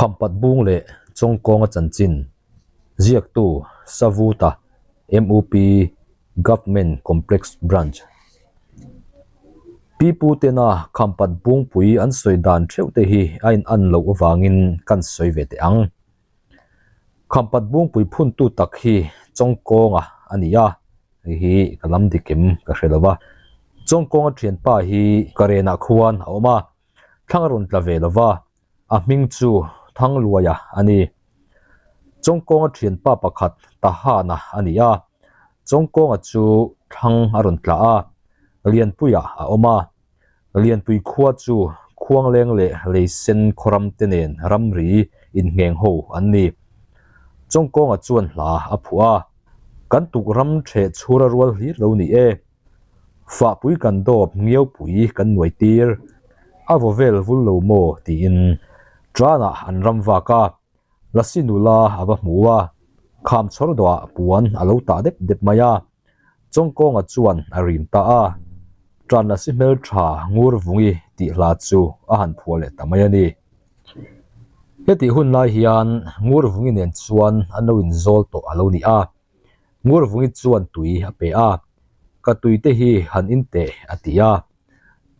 Khampat bung leh Chawngkawnga chanchin ziaktu Savuta MUP Government Complex Branch Pipu tena Khampat bungpui an sawi dan theuh te hi a in an loh avangin kan sawi ve teh ang. Khampat bungpui phuntu tak hi Chawngkawnga a ni a, hei hi ka lam dik em ka hre lo va. Chawngkawnga thianpa hi Karenah khuan a awm a, thlang a rawn tla ve lo va, a hming chu Thangluaia a ni. Chawngkawnga thianpa pakhat Tahana a ni a, Chawngkawnga chu thlang a rawn tla a, Lianpuia a awm a. Lianpui khua chu Khuangleng leh Leisen khawram te nen ramri inngheng ho an ni. Chawngkawnga chuan hla a phuah a, Kan tuk ram ṭheh chhura rual hlir lo ni e. Fahpui kan dawp ngiaupui kan nuai tir, a vaw vel vul lo maw tiin Ṭanah an ram vak a, Lasi nula a va hmu a, kham chhawr dawhah puan a lo tah dep dep mai a. Chawngkawnga chuan a rim ta a, Ṭan Lasi hmelṭha ngur vungi tih hla chu a han phuah leh ta mai a ni. Hetih hun lai hian ngur vungi nen chuan an lo inzawl tawh a lo ni a, ngur vungi chuan tui a pe a, Ka tui te hi han in teh a ti a.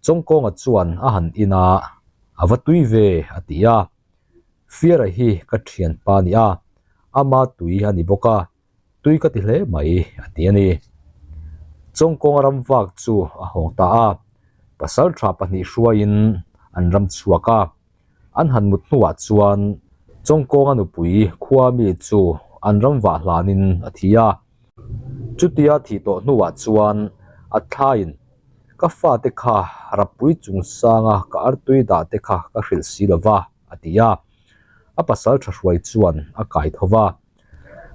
Chawngkawnga chuan a han in a, A va tui ve a ti a. Fiara hi ka thianpa a ni a, ama tui a ni bawk a, tui ka ti hle mai a ti a ni. Chawngkawnga ram vak chu a hawng ta a, pasal tha pahnih hruaiin an ram chhuak a. An han mut hnuah chuan Chawngkawnga nupui khua mi chu an ram vah hlanin a thi a. Chutia thih tawh hnuah chuan a thlaiin ka fate kha rappui chungsanga ka artui dah te kha ka hrilh si lo va a ti a. A pasal tha hruai chuan a kai tho va.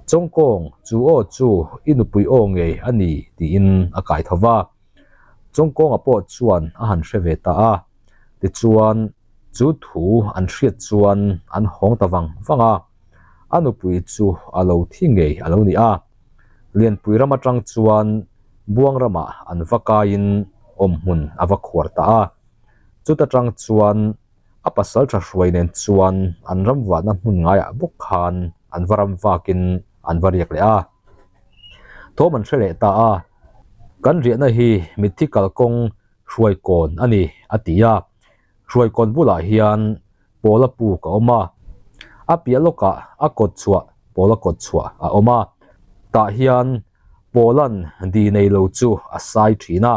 Chawngkawng, chu aw chu i nupui aw ngei a ni tiin a kai tho va. Chawngkawnga pawh chuan a han hre ve ta a. Tichuan, chu thu an hriat chuan an hawng ta vang vang a. A nupui chu a lo thi ngei a lo ni a. Lianpui ram atang chuan Buang ramah an va kaiin awmhmun a va khuar ta a. Chuta tang chuan A pasal tha hruai nen chuan an ram vahna hmun ngaiah bawk khan an va ram vakin an va riak leh a. Thawm an hre leh ta a, Kan riahna hi mitthi kalkawng Hruaikawn a ni, a ti a. Hruaikawn bulah hian Pawla puk a awm a, a piah lawkah a kawt chhuah Pawla kawt chhuah a awm a. Tah hian Pawla'n di nei lo chu a sai thin a,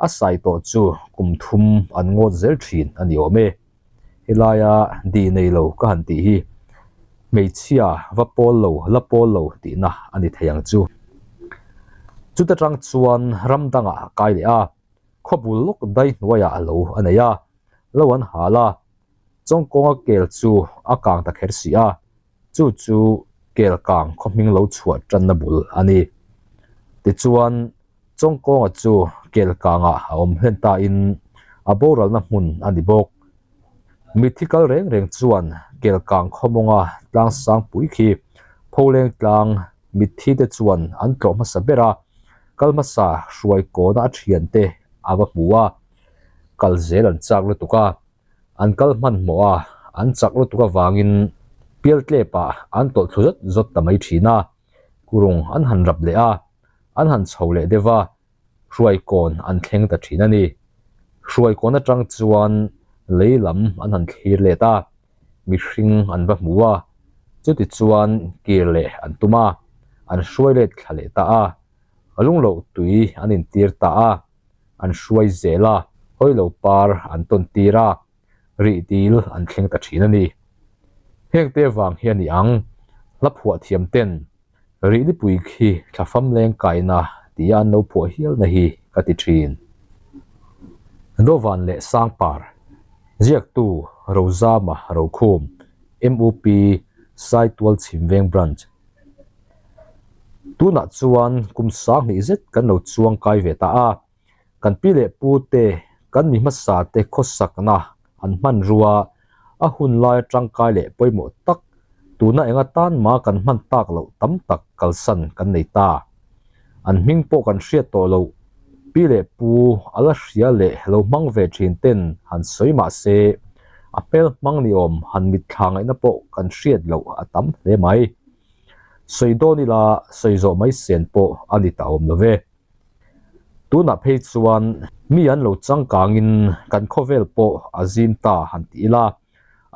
A sai tawh chu kum thum an ngawt zel thin a ni awm e. Helaia di nei lo ka han tih hi hmeichhia va pawl lo la pawl lo tihna a ni thei ang chu. Chuta tang chuan ram dangah a kai leh a, khawbul lawk dai hnuaiah a lo a nei a, lo an hal a, Chawngkawnga kel chu a kang ta kher si a, chu chu kel kang khaw hming lo chhuah tanna bul a ni. Tichuan, Chawngkawnga chu kel kangah a awm hlen tain a boralna hmun a ni bawk. Mitthi kal reng reng chuan kel kang khaw mawnga tlang sangpui khi pholeng tlang mitthi te chuan an tlawh hmasa ber a, kal hmasa hruai kawna a thiante a va hmu a, kal zel an chak lutuk a. An kal hmanhmawh a, an chak lutuk avangin pialtlepah an tawlh thlu zawt zawt ta mai thin a. Kurung an han rap leh a, an han chho leh deuh a, Hruaikawn an thleng ta thin a ni. Hruaikawn atang chuan lei lam an han thlir let a, mihring an va hmu a, chuti chuan kir leh an tum a, an hruai let thla leh ta a, lungloh tui an intir ta a. an hruai zel a, hawilo par an tawn tir a, rih dil an thleng ta thin a ni. Hengte vang hi a ni ang, hla phuah thiam ten rih lipui khi thlafam leng kaina tia an lo phuah hialna hi ka ti thin. Dawvan leh Sangpar, Ziaktu Rozama Rokhum, MUP, Saitual Chhimveng Branch. Tunah chuan kum sanghnih zet kan lo chuang kai ve ta a, kan pi leh pu te, kan mi hmasa te khawsakna an hmanrua a hun lai tangkai leh pawimawh tak tuna enga tan mah kan hman tak loh tam tak kalsan kan nei ta. An hming pawh kan hriat tawh loh, pi leh pu a la hria leh lo hmang ve thin ten han sawi mah se, A hmel hmang ni awm han mitthla ngaihna pawh kan hriat loh a tam hle mai. Sawi dawn ila sawi zawh mai sen pawh a ni ta awm lo ve. Tunah phei chuan mi an lo changkangin kan khawvel pawh a zim ta han ti ila,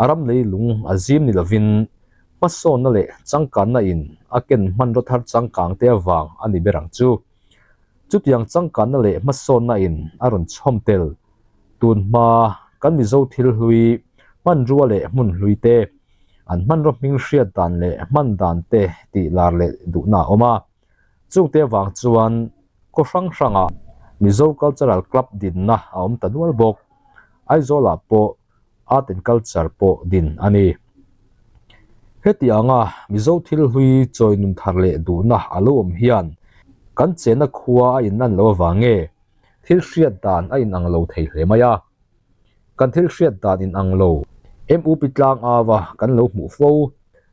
a ram leilung a zim ni lovin hmasawnna leh changkanna in a ken hmanraw thar changkang te avang a ni ber ang chu. Chutiang changkanna leh hmasawnna in a rawn chhawm tel. Tun hma kan Mizo thil hlui, hmanrua leh hmun hlui te, an hmanraw hming hriat dan leh hman dan te tih lar leh duhna a awm a. Chungte avang chuan khaw hrang hrangah Mizo Cultural Club dinna a awm ta nual bawk. Aizawlah pawh Art and Culture pawh din a ni. Heti anga Mizo thil hlui chawi nun thar leh duhna a lo awm hian kan chenna khua a inlan lo avang nge thil hriat dan a inang lo thei hle mai a. Kan thil hriat dan inang lo MUP tlang ava kan lo hmuh fo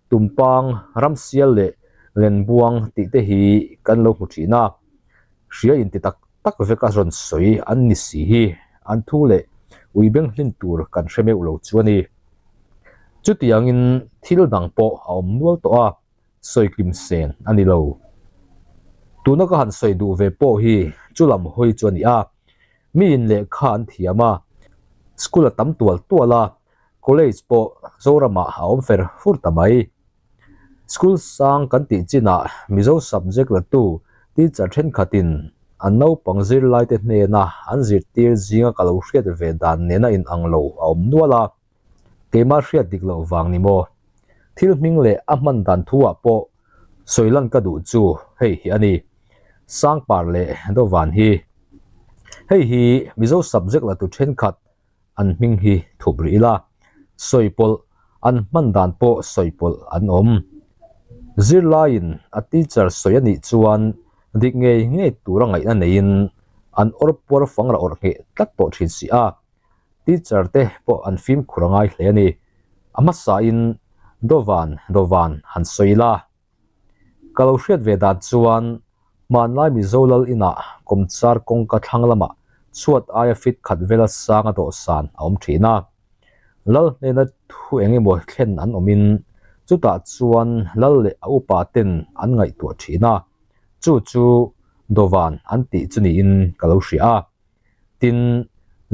Tumpang, Ramsial leh Lenbuang tih te hi kan lo hmu thin a, hria inti tak tak vek a rawn sawi an ni si hi an thu leh ui beng hlin tur kan hre meuh lo chu a ni. Chutiangin thil dang pawh a awm nual tawh a, sawi kim sen a ni lo. Tuna ka han sawi duh ve pawh hi chu lam hawi chu a ni a, miin lehkha an thiam a, school a tam tual tual a, College pawh Zoramah a awm fer fur ta mai. School sang kan tih chinah Mizo subject latu teacher thenkhatin an naupang zirlaite hnena an zirtir zinga ka lo hriat ve dan nena inang lo a awm nual a, keimah hriat dik loh vang ni maw? Thil hming leh a hman dan thuah pawh sawi lan ka duh chu hei hi a ni, Sangpar leh Dovan hi. Hei hi Mizo subject latu thenkhat an hming hi thup rih ila, sawi pawlh an hman dan pawh sawi pawlh an awm. Zirlaiin a teacher sawi a nih chuan dik ngei ngei tura ngaihna neiin an awr puar fangra awrh ngheh tlat tawh thin si a, teacher te pawh an fimkhur a ngai hle a ni. A hmasain Dovan Dovan han sawi ila. Ka lo hriat ve dan chuan hmanlai Mizo lal inah kawmchar kawngka thlang lamah chhuat aia fit khat vela sang a dawhsan a awm thin a. Lal hnena thu eng emaw thlen an awmin chutah chuan lal leh a upa ten an ngaihtuah thin a, chu chu Dovan an tih chu niin ka lo hria a. Tin,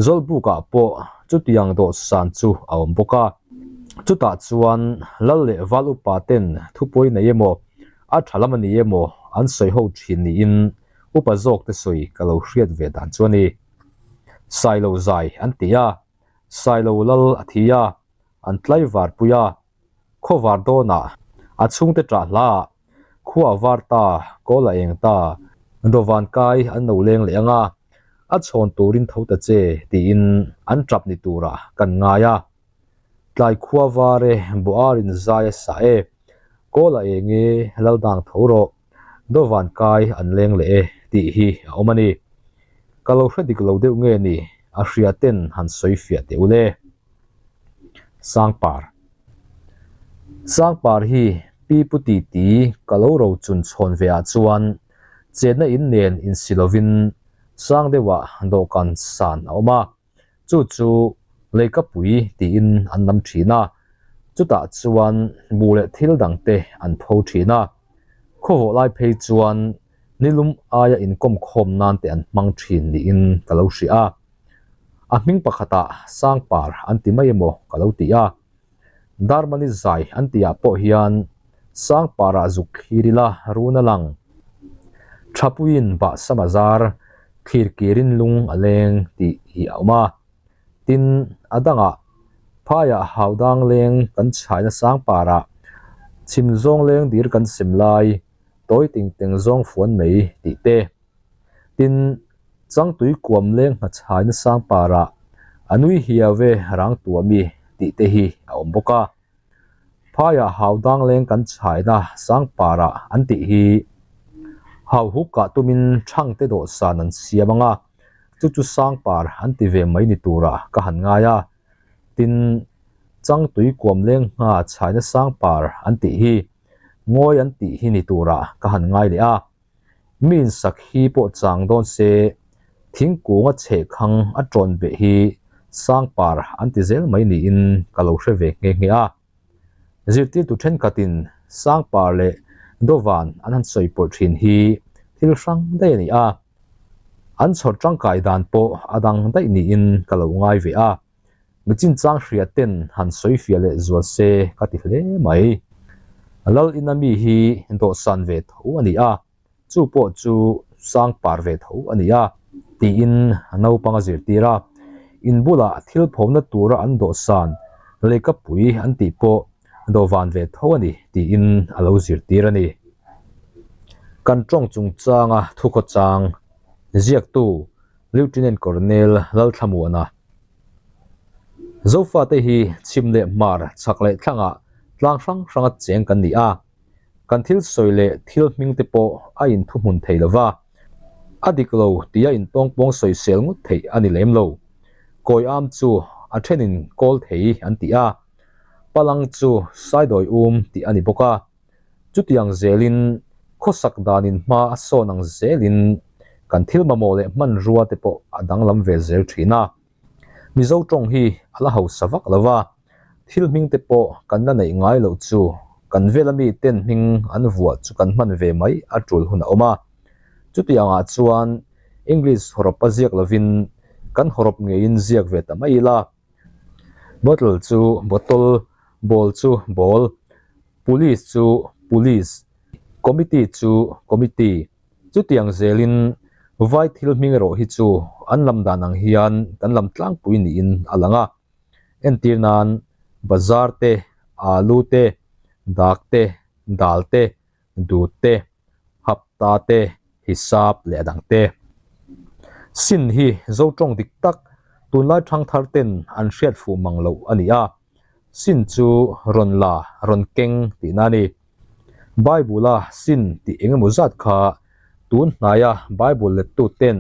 Zawlbukah pawh chutiang dawhsan chu a awm bawk a. Chutah chuan lal leh val upa ten thupawi nei emaw, a tha lam a ni emaw an sawi ho thin niin upa zawk te sawi ka lo hriat ve dan chu a ni. Sailo zai an ti a, Sailo lal a thi a, an tlaivar pui a, Khawvar dawnah a chhungte ṭah hlaah khua a var ta, kawl a eng ta, dawvan kai an lo leng leh ang a, a chhawn turin tho ta che tiin an ṭap ni turah kan ngai a. Tlai khua var e, Buarin zai a sah e, kawl a eng e, Laldang tho rawh, dawvan kai an leng leh e tih hi a awm a ni. Ka lo hre dik lo deuh nge ni, a hria ten han sawi fiah teh u le. Sangpar Sangpar hi Pi Pu Titi ka lo ro chun chhawn ve ah chuan chenna in nen insi lovin sang deuhah dawhkan san a awm a, chu chu Leikapui tiin an lam thin a, chutah chuan buh leh thil dangte an pho thin a, khawvawh lai phei chuan nilum aia inkawm khawm nan te an hmang thin niin ka lo hria a. A hming pakhatah Sangpar an ti mai emaw ka lo ti a, Darmani zai an tihah pawh hian Sangparah zuk thlir ila run a lang. Thapuiin bahsam a zar, thlir kirin lung a leng tih hi a awm a. Tin, a dangah phaiah haudang leng kan chhaina Sangparah chhim zawng leng dir kan sem lai, tawi ting teng zawng fuan mai tih te. Tin, Changtui kuam leng hmachhaina sang parah a nui hiau e rang tuami tih te hi a awm bawk a. Phaiah hau dang leng kan chhaina sang parah an tih hi hau huk kah tumin thangte dawhsan an siam ang a, chu chu sang par an ti ve mai ni turah ka han ngai a. Tin, Changtui kuam leng ngha chhaina sang par an tih hi ngawi an tih hi ni turah ka han ngai leh a. Mi insak hi pawh chang dawn se, thingkung a chhehkhang a tawn beh hi Sangpar an ti zel mai niin ka lo hre ve nghe nghe a. Zirtirtu thenkhatin Sangpar leh Dawvan an han sawi pawlh thin hi thil hrang daih a ni a. An chhawr tangkai dan pawh a dang daih niin ka lo ngai ve a. Mi chinchang hria ten han sawi fiah leh zual se ka ti hle mai. Lal ina mi hi dawhsan ve tho a ni a. Chu pawh chu sang par ve tho a ni a, tiin naupang a zirtir a. In bulah thil phawmna tura an dawhsan leikapui an tih pawh dawhvan ve tho a ni, tiin a lo zirtir a ni. Kan tawng chungchanga thukhawchang ziaktu Lieutenant Colonel Lalthlamuana Zofate hi chhim leh hmar chhak leh thlangah tlang hrang hranga cheng kan ni a. Kan thil sawi leh thil hming te pawh a inthuhmun thei lo va, a dik lo tia intawngpawng sawisel ngawt theih a ni lem lo. Kawi am chu a thenin kawl thei an ti a, palang chu saidawi um tih a ni bawk a. Chutiang zelin khawsak danin hma a sawn ang zelin kan thil mamawh leh hmanrua te pawh a danglam ve zel thin a. Mizo tawng hi a la hausa vak lo va, thil hming te pawh kan la neih ngai loh chu kan vela mi ten hming an vuah chu kan hman ve mai a tul hun a awm a. Chutiangah chuan English hawrawp a ziak lovin kan hawrawp ngeiin ziak ve ta mai ila. Bottle chu bottle, ball chu ball, police chu police, committee chu committee. Chutiang zelin vai thil hming erawh hi chu an lam dan ang hian kan lam tlangpui niin a lang a. Entir nan bazar te, alu te, dak te, dal te, dut te, hapta te, hisap leh a dang te. Sin hi Zo tawng dik tak tunlai thangthar ten an hriat fuh mang loh a ni a. Sin chu rawn la, rawn keng tihna a ni. Bible-a sin tih eng emaw zat kha tun hnaia Bible lettu ten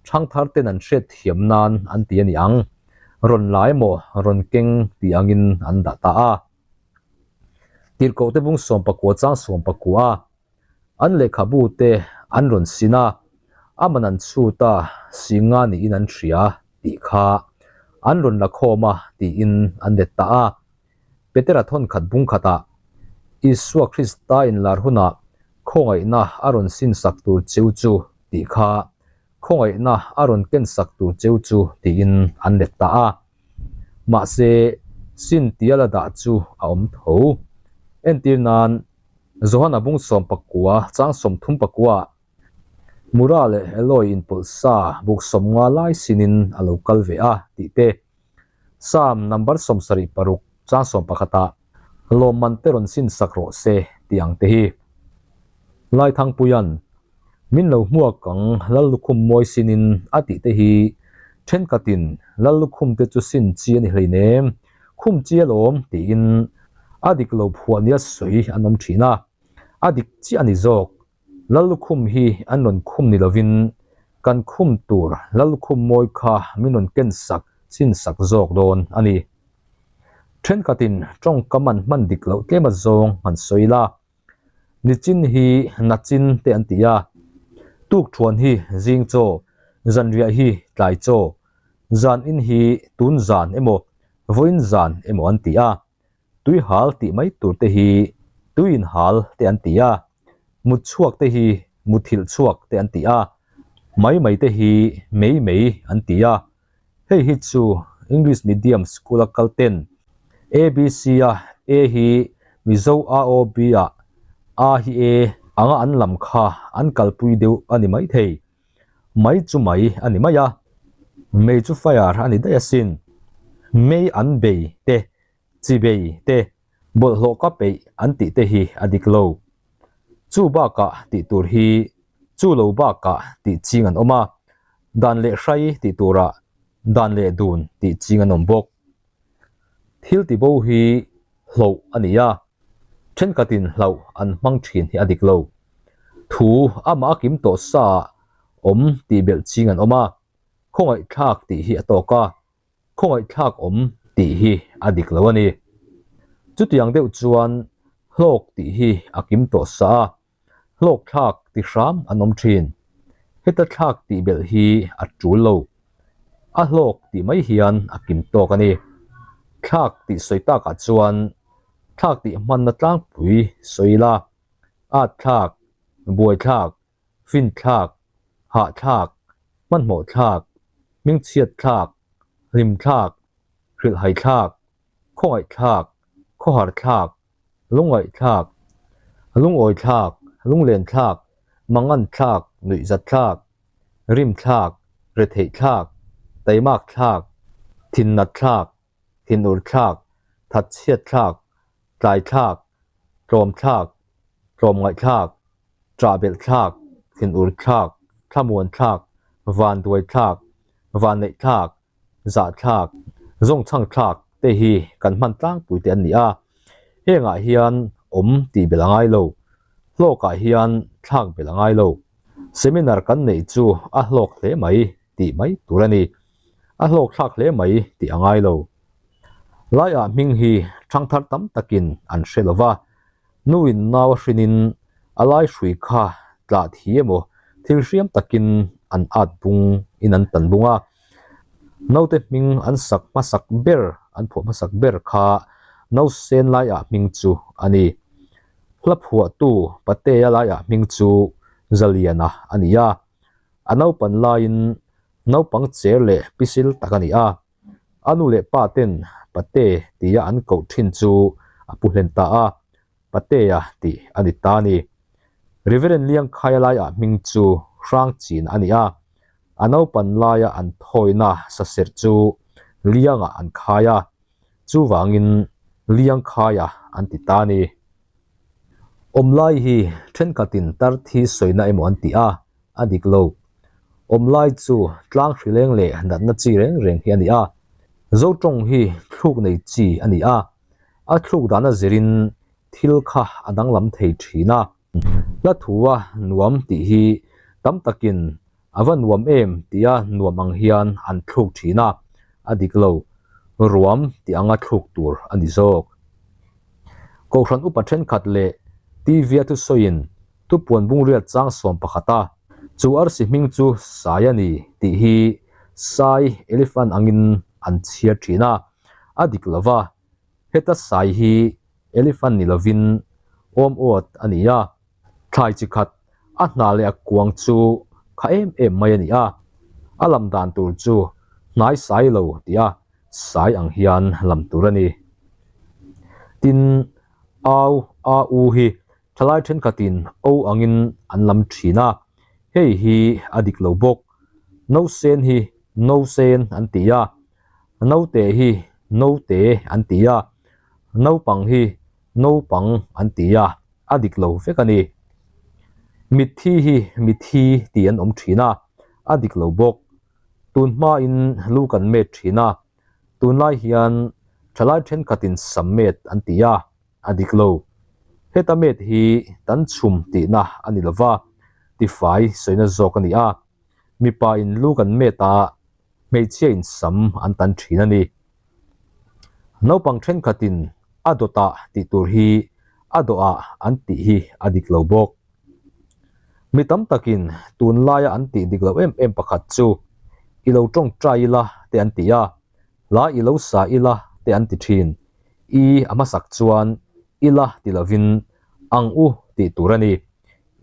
thangthar ten an hriat thiam nan an ti a ni ang. Rawn la emaw rawn keng tih angin an dah ta a. Tirhkohte bung sawmpakua chang sawmpakua an lehkhabu te an rawn sin a, a man an chhut a, singa niin an hria tih kha an rawn la khawm a tiin an let ta a. Petera thawnkhat bung khatah Isua Krista inlar hunah khawngaihna a rawn sin sak tur cheu chu tih kha khawngaihna a rawn ken sak tur cheu chu tiin an let ta a. Mahse, sin tia la dah chu a awm tho. Entir nan, Johana bung sawmpakua chang 34 ah Mura leh Eloi inpawlh sa buk 50 lai sinin a lo kal ve a tih te. Psalm number 76 chang 11 ah lawmman te rawn sin sak rawh se tih ang te hi. Laithangpuia'n min lo hmuak ang Lallukhum mawi sinin a tih te hi thenkhatin Lallukhum te chu sin chi a ni hleinem, khum chi alawm tiin a dik lo phuah nia sawi an awm thin a, a dik chiah a ni zawk. Lallukhum hi an rawn khum ni lovin kan khum tur Lallukhum mawi kha min rawn ken sak chin sak zawk dawn a ni. Thenkhatin tawngkam an hman dik loh tlem a zawng han sawi la, Nichin hi nachin te an ti a, tukthuan hi zing chaw, zanriah hi tlai chaw, zan in hi tun zan emaw vawiin zan emaw an ti a, tui hal tih mai tur te hi tui in hal te an ti a, mut chhuak te hi muthilh chhuak te an ti a, mai mai te hi mei mei an ti a, hei hi chu English medium school a kal ten ABC a A hi Mizo A O B ah A hi E anga an lam kha an kalpui deuh a ni maithei. Mai chu mai a ni mai a, mei chu fire a ni daih asin. Mei an bei te, chi bei te, bawlhhlawh ka peih an tih te hi a dik lo. Chu bakah tih tur hi chu lo bakah tih ching an awm a, dan leh hrai tih turah dan leh dun tih ching an awm bawk. Thil tibo hi hlauh a ni a, thenkhatin hlauh an hmang thin hi a dik lo. Thu amah a kim tawh sa ah awm tih belh ching an awm a, khawngaihthlak tih hi a tawk a, khawngaihthlak awm tih hi a dik lo a ni. Chutiang deuh chuan hlawk tih hi a kim tawh sa a, hlawk thlak ti hram an awm thin. Heta thlak tih belh hi a tul lo. A hlawk tih mai hian a kim tawk a ni. Thlak tih sawi takah chuan thlak tih hmanna tlangpui sawi ila, at thlak, buai thlak, fin thlak, hah thlak, hmanhmawh thlak, hmingchhiat thlak, hlim thlak, hrilhhai thlak, khawngaih thlak, khawhar thlak, lungngaih thlak, lungawi thlak, lunglen thlak, mangan thlak, nuihzat thlak, rim thlak, retheih thlak, taimak thlak, thinnat thlak, thinur thlak, thatchhiat thlak, tlai thlak, tlawm thlak, tlawmngaih thlak, ṭahbelh thlak, thinur thlak, thlamuan thlak, vanduai thlak, vanneih thlak, zahthlak, zawngchhang thlak te hi kan hman tlangpui te an ni a, hengah hian awm tih belh a ngai lo, hlawkah hian thlak belh a ngai lo. Seminar kan neih chu a hlawk hle mai tih mai tur a ni. A hlawk thlak hle mai tih a ngai lo. Laiah hming hi thangthar tam takin an hre lo va, Nuin nau a hrinin a lai hrui kha tlah thi emaw thil hriam takin an at bung in an tan bung a. Naute hming an sak hmasak ber, an phuah hmasak ber kha Nausen laiah hming chu a ni. Hla phuahtu Patea laiah hming chu Zaliana a ni a. A naupan laiin naupang cher leh pisil tak a ni a. A nu leh pa ten Pate tia an koh thin chu a pu hlen ta a, Patea tih a ni ta a ni. Reverend Liangkhaia laiah hming chu Hrangchin a ni a, a naupan laia an thawina saserh chu Liangah an khai a, chuvangin Liangkhaia an ti ta a ni. Awmlai hi thenkhatin tar thi sawina emaw an ti a, a dik lo. Awmlai chu tlang hrileng leh natna chi reng reng hi a ni a. Zotawng hi thluk nei chi a ni a, a thluk dana zirin thil kha a danglam thei thin a. Hla thua nuam tih hi tam takin a va nuam em tia nuam ang hian an thluk thin a, a dik lo. Ruam tih anga thluk tur a ni zawk. Kohhran upa thenkhat leh TV-a thusawiin Thupuan bungriat chang sawm pakhat a, chu arsi hming chu Sai a ni tih hi Sai elephant angin an chhiar thin a, a dik lo va, heta Sai hi elephant ni lovin awm awt a ni a, thlai chi khat a hna leh a kuang chu kha em em mai a ni a, a lam dan tur chu hnai sai lo tih a sai ang hian lam tur a ni. Tin, au, a u hi Thalai thenkhatin O angin an lam thin a, hei hi a dik lo bawk. Nausen hi Nausen an ti a, naute hi Naute an ti a, naupang hi Naupang an ti a, a dik lo vek a ni. Mitthi hi Mithi tih an awm thin a, a dik lo bawk. Tun hmain lu kan met thin a, tunlai hian thalai thenkhatin sam met an ti a, A dik lo. Heta met hi tan chhum tihna a ni lova, tifai sawina zawk a ni a. Mipa in lu kan met a, hmeichhia in sam an tan thin a ni. Naupang thenkhatin a dawtah tih tur hi a dawhah an tih hi a dik lo bawk. Mi tam takin tunlaia an tih dik loh em em pakhat chu i lo tawngtai ila te an ti a, hla i lo sa ila te an ti thin. I a hmasak chuan ila ti lovin ang u tih tur a ni.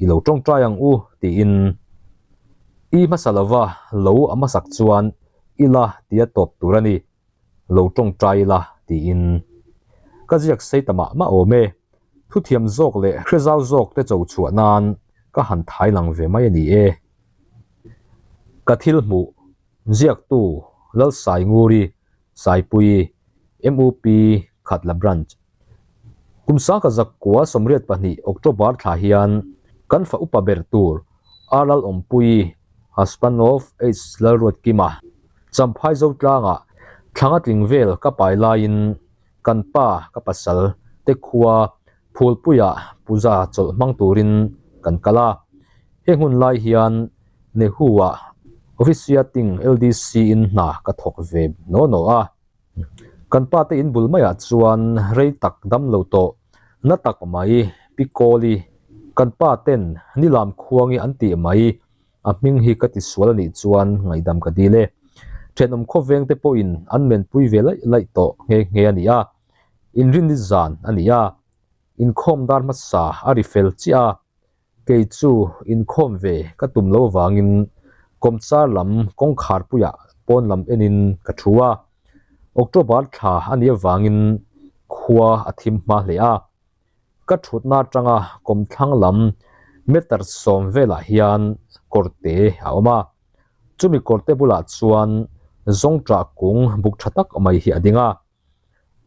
I lo tawngtai ang u tiin i hmasa lova lo a hmasak chuan ila tia tawp tur a ni. Lo tawngtai ila tiin ka ziak sei ta mah mah awm e. Thuthiam zawk leh hre zau zawk te cho chhuah nan ka han thai lang ve mai a ni e. Ka thil hmuh ziaktu Lalsainguri Saipui, MUP, Khatla Branch. Kum sangka zakkua 82 October thla hian kan fa upa ber tur R Lalawmpuii, husband of H Lalruatkima, Champhai Zotlangah thlanga tling vel ka pai laiin kan pa ka pasal te khua Phulpuiah puja chawlh hmang turin kan kal a. Heng hun lai hian Nehu-ah officiating LDC-in hna ka thawk ve naw naw a. Kan pa te in bul maiah chuan rei tak dam lo tawh na tak mai Pi Kawli, kan pa ten Nilam Khuangi an tih mai a hming hi ka tisual a nih chuan ngaihdam ka dil e. Thenawm khawveng te pawhin an menpui ve laih laih tawh nghe nghe a ni a, inrinni zan a ni a, inkhawm dar hmasa a ri fel chiah a, kei chu inkhawm ve ka tum lo avangin kawmchar lam kawngkhar puiah pawn lam enin ka thu a, October thla a nih avangin khua a thim hma hle a. Ka thutna atanga kawmthlang lam meter sawm velah hian kawrte a awm a, chumi kawrte bulah chuan zawngṭah kung buk tha tak mai hi a ding a.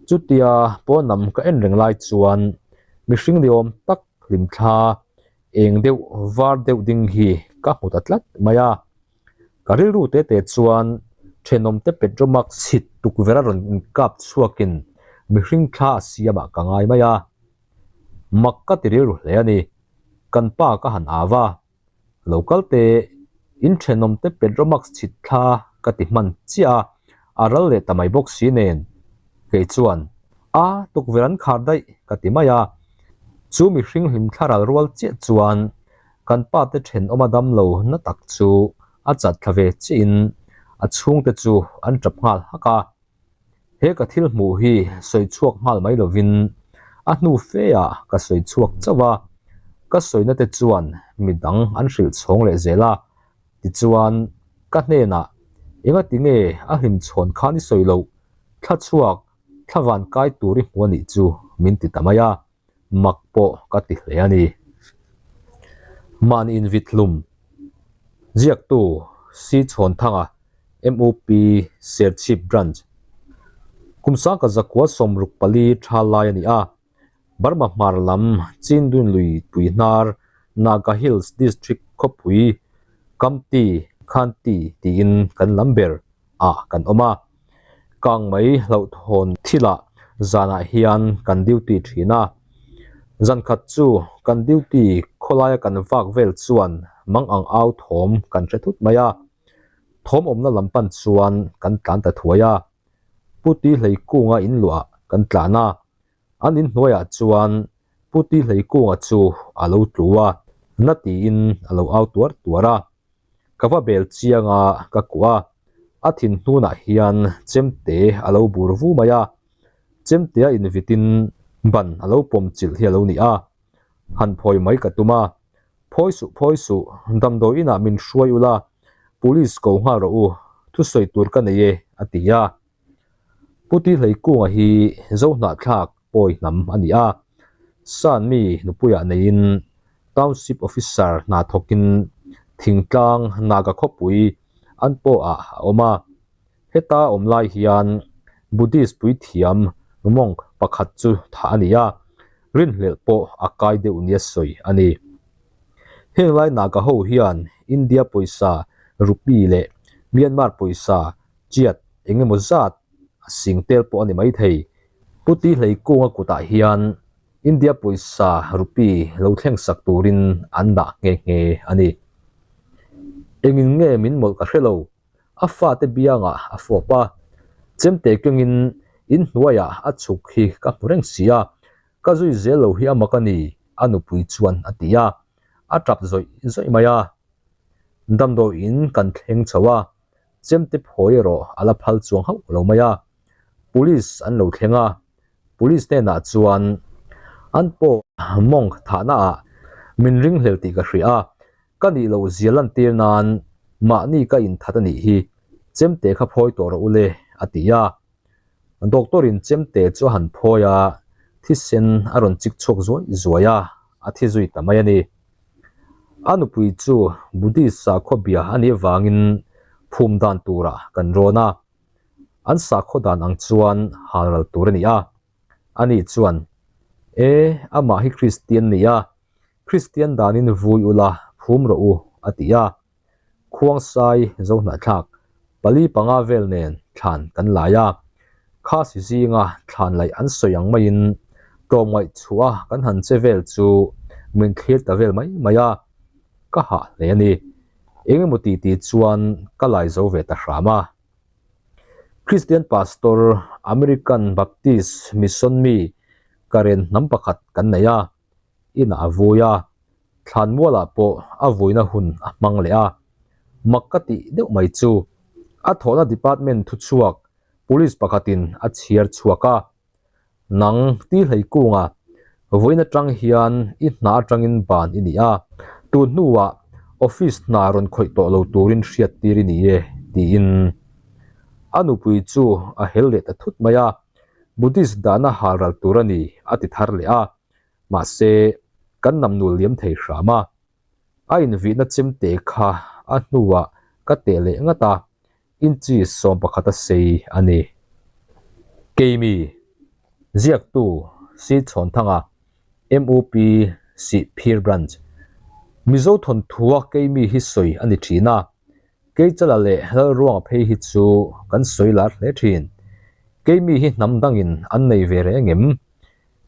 Chutia pawn lam ka en reng lai chuan mihring ni awm tak hlimthla eng deuh var deuh ding hi ka hmu ta tlat mai a. Ka rilru te te chuan thenawmte Petromax chhit tukverh a rawn inkap chhuakin mihring thla a siamah ka ngai mai a. Mak ka ti rilru hle a ni. Kan pa ka han au a. Lo kal te, in thenawmte Petromax chhit thla ka ti hman chiah a, a ral leh ta mai bawk si nen. Kei chuan, A, tukverh an khar daih ka ti mai a. Chu mihring hlim thla ral rual chiah chuan Kan pa te thenawm a dam lo na tak chu a chat thla ve chiahin a chhungte chu an tap nghal hak a. He ka thil hmuh hi sawi chhuak nghal mai lovin a hnu fe ah ka sawi chhuak chauh a, ka sawina te chuan midang an hrilh chhawng leh zel a, tichuan ka hnenah engati nge a hlimchhawn khan i sawi loh thla chhuak thla van kai tur i hmu a nih chu min ti ta mai a. mak pawh ka ti hle a ni. Mahni invithlum ziaktu Si Chhawnthanga, MUP Serchhip Branch, kum sangka zakua 64 tha lai a ni a, Burma hmar lam Chindun lui pui hnar Naga Hills District khawpui Kamti Khanti tiin kan lam ber ah kan awm a. Kang mai hlauhthawn thilah zanah hian kan duty thin a. Zan khat chu kan duty khawlaia kan vak vel chuan mang ang au thawm kan hre thut mai a. Thawm awmna lam pan chuan kan tlan ta thuai a. Pu Ti Hleikunga inluah kan tlan a. An inhnuaiah chuan Pu Ti Hleikunga chu a lo tlu a, na tiin a lo au tuar tuar a. Ka va bel chiang a, ka kuah a, a thin hnunah hian chemte a lo bur vu mai a, chemtea invitin ban a lo pawm chilh hi a lo ni a, han phawi mai ka tum a, Phawi suh, phawi suh, damdawi inah min hruai ula, police ko nghal rawh u, thusawi tur ka nei e, a ti a. Pu Ti Hleikunga hi Zohnahthlak pawi hnam a ni a, San mi nupuiah neiin Township Officer hna thawkin thingtlang Naga khawpui an pawhah a awm a. Heta awm lai hian Buddhist puithiam monk pakhat chu thah a ni a, rinhlelh pawh a kai deuh nia sawi a ni. Heng lai Naga ho hian India pawisa rupee leh Myanmar pawisa Chiat eng emaw zat a sing tel pawh a ni maithei. Pu Ti Hleikunga kutah hian India pawisa rupee lo thleng sak turin an dah nghe nghe a ni. Engin nge min mawlh ka hre lo, a fate biangah a fawp a, chemte kengin inhnuaiah a chhuk hi ka hmu reng si a, ka zui zel lo hi a mak a ni, a nupui chuan a ti a, a tap zawih zawih mai a. Damdawiin kan thleng chho a, Chemte phawi erawh a la phal chuang hauh lo mai a, Police an lo thleng a, Police hnenah chuan an pawh monk thahna ah min ringhlel tih ka hria a, ka nih loh zia lantir nan mahni ka inthat a nih hi, chemte kha phawi tawh rawh u le a ti a. Doctor in chemte chu a han phawi a, thisen a rawn chik chhuak zuai zuai a, a thi zui ta mai a ni. A nupui chu Buddhist sakhaw bia a nih avangin phum dan turah kan rawn a, an sakhaw dan ang chuan hal ral tur a ni a. Ani chuan, E, amah hi Kristian ni a, Kristian danin vui ula phum rawh u, a ti a. Khuangsai Zohnahthlak pali panga vel nen thlan kan lai a, Khasi zinga thlan laih an sawi ang maiin tlawmngaih chhuah a kan han che vel chu min thlir ta vel mai mai a, ka hah hle a ni. Eng emaw ti ti chuan ka lai zo ve ta hram a. Christian Pastor, American Baptist Mission mi Karen hnam pakhat kan nei a, inah a vui a, Thlanmualah pawh a vuina hun a hmang leh a, mak ka tih deuh mai chu. A thawhna department thuchhuak police pakhatin a chhiar chhuak a, Nang ti hlei kunga vawiin atang hian i hna atangin ban i ni a, tun hnuah office hna rawn khawih tawh lo turin hriat tir i ni e, tiin a nupui chu a hel leh ta thut mai a, Buddhist dahna hal ral tur a ni a ti thar leh a, mahse kan namnul liam thei hram a. A invihna chemte kha a hnuah ka teh leh ngat a, inchi 11 a sei a ni. Keimi, ziaktu Si Chhawnthanga, MUP Sihphir Branch, Mizo thawnthua Keimi hi sawi a ni thin a, Keichala leh Lalruanga phei hi chu kan sawi lar hle thin. Keimi hi hnam dangin an nei ve reng em?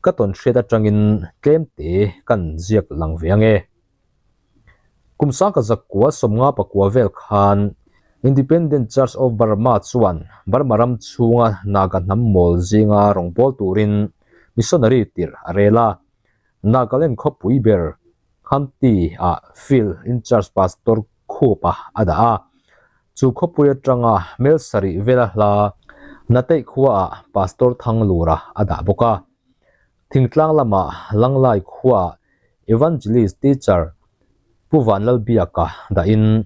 Ka tawn hriat atangin tlemte kan ziak lang ve ange. Kum sangka zakua sawmnga pakua vel khan Independent Church of Burma chuan Burma ram chhunga Naga hnam mawl zinga rawngbâwl turin missionary tirh a rel a. Nagaland khawpui ber Khamti-ah Field in-charge Pastor Khupa a dah a. Chu khawpui atanga mel sarih vela hla Nateih khuaah Pastor Thanglura a dah bawk a. Thingtlang lama Langlai khuaah Evangelist Teacher Pu Vanlalbiaka dahin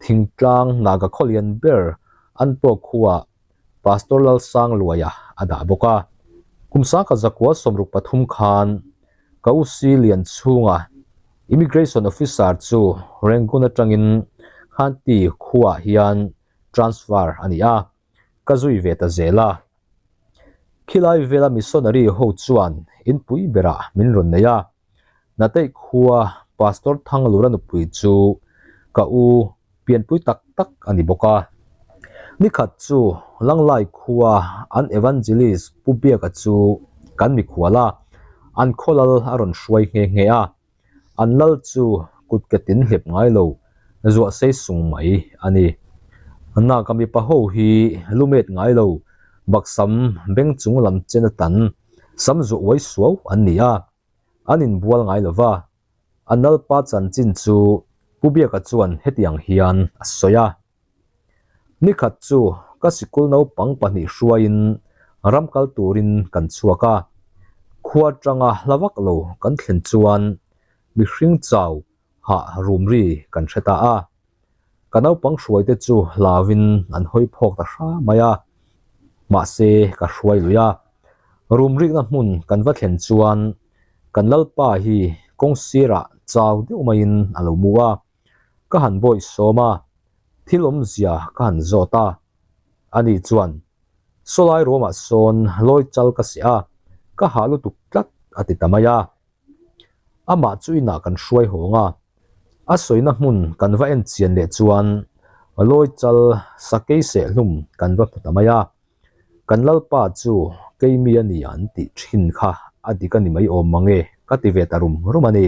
Thingtlang Naga khawlian ber Anpawh khuaah Pastor Lalsangluaia a dah bawk a. Kum sangkhat zakua 63 khan ka u si lian chhunga Immigration Officer chu Rangoon atangin Khanti khuaah hian transfer a ni a, ka zui ve ta zel a. Khilai vela missionary ho chuan inpui berah min rawn nei a, Nateih khua Pastor Thanglura nupui chu ka u pianpui tak tak a ni bawk a. Nikhat chu Langlai khua an Evangelist Pu Biaka chu kan mikhual a, an khaw lal a rawn hruai nghe nghe a. An lal chu kut ke tin hlep ngai lo, zuah sei sung mai a ni. Naka mipa ho hi lumet ngai lo, baksam beng chung lam chen atan sam zuah uai suau an ni a, an inbual ngai lo va. A nalpa chanchin chu Pu Biaka chuan hetiang hian a sawi a. Nikhat chu ka sikul naupang pahnih hruaiin ram kal turin kan chhuak a, khua atanga hla vak lo kan thlen chuan mihring chau hah rum ri kan hre ta a. Ka naupang hruaite chu hlauin an hawi phawk ta hra mai a, mahse ka hruai lui a. Rum rikna hmun kan va thlen chuan kan lalpa hi kawng sirah chau deuh maiin a lo mu a. Ka han bawih sawm a, thil awmzia ka han zawt a. Ani chuan, Sawlai ruamah sawn lawi chal ka seh a, ka hah lutuk tlat a ti ta mai a. Amah chu inah kan hruai hawng a, a sawina hmun kan va en chian leh chuan lawi chal sakei sehhlum kan va hmu ta mai a. Kan lalpa chu keimi a ni an tih thin kha a dik a ni mai awm mang e ka ti ve ta rum rum a ni.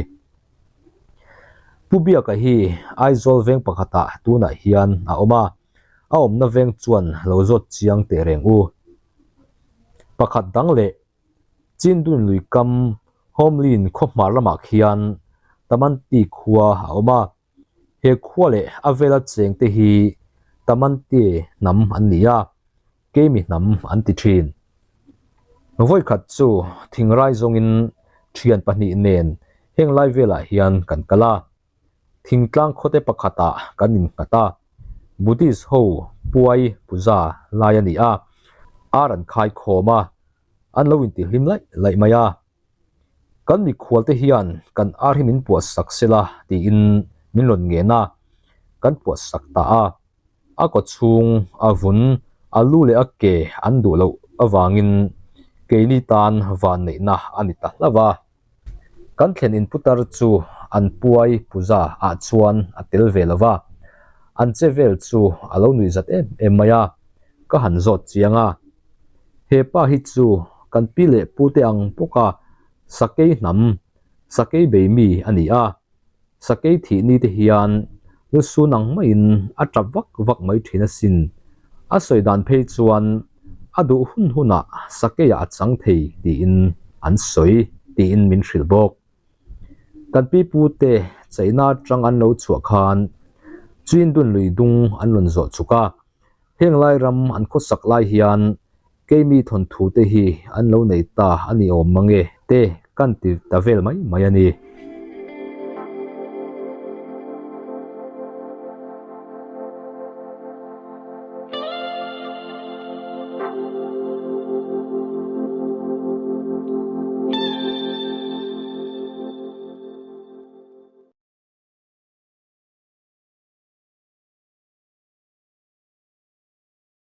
Pu Biaka hi Aizawl veng pakhatah tunah hian a awm a, a awmna veng chuan lo zawt chiang teh reng u. Pakhat dang leh Chindun lui kam Homelin khaw hmar lamah khian Tamanti khua a awm a, he khua leh a vela chengte hi Tamanti hnam an ni a, keimi hnam an ti thin. Vawikhat chu thingrai zawngin thian pahnih nen heng lai velah hian kan kal a. Thingtlang khawte pakhatah kan innghat a, Buddhist ho puai puja lai a ni a, ar an khai khawm a, an lo intihlim laih laih mai a. Kan mikhualte hian kan ar hi min puah sak sela tiin min rawn ngen a, kan puah sak ta a. A kaw chhung, a vun, a lu leh a ke an duh loh avangin keini tan vanneihna a ni ta hlauh a. Kan thlen in putar chu an puai puja ah chuan a tel ve lo va, an che vel chu a lo nuih zat em em mai a, ka han zawt chiang a. He pa hi chu kan pi leh pu te ang bawk a sakei hnam, sakei bei mi a ni a, Sakei thih ni te hian lusun ang maiin a tap vak vak mai thin asin. A sawi dan phei chuan a duh hun hunah sakeiah a chang thei tiin an sawi tiin min hrilh bawk. Kan pi pu te China atang an lo chhuah khan Chindun lui dung an rawn zawh chuk a. Heng lai ram an khawsak lai hian keimi thawnthu te hi an lo nei ta a ni awm mang e te kan ti ta vel mai mai a ni.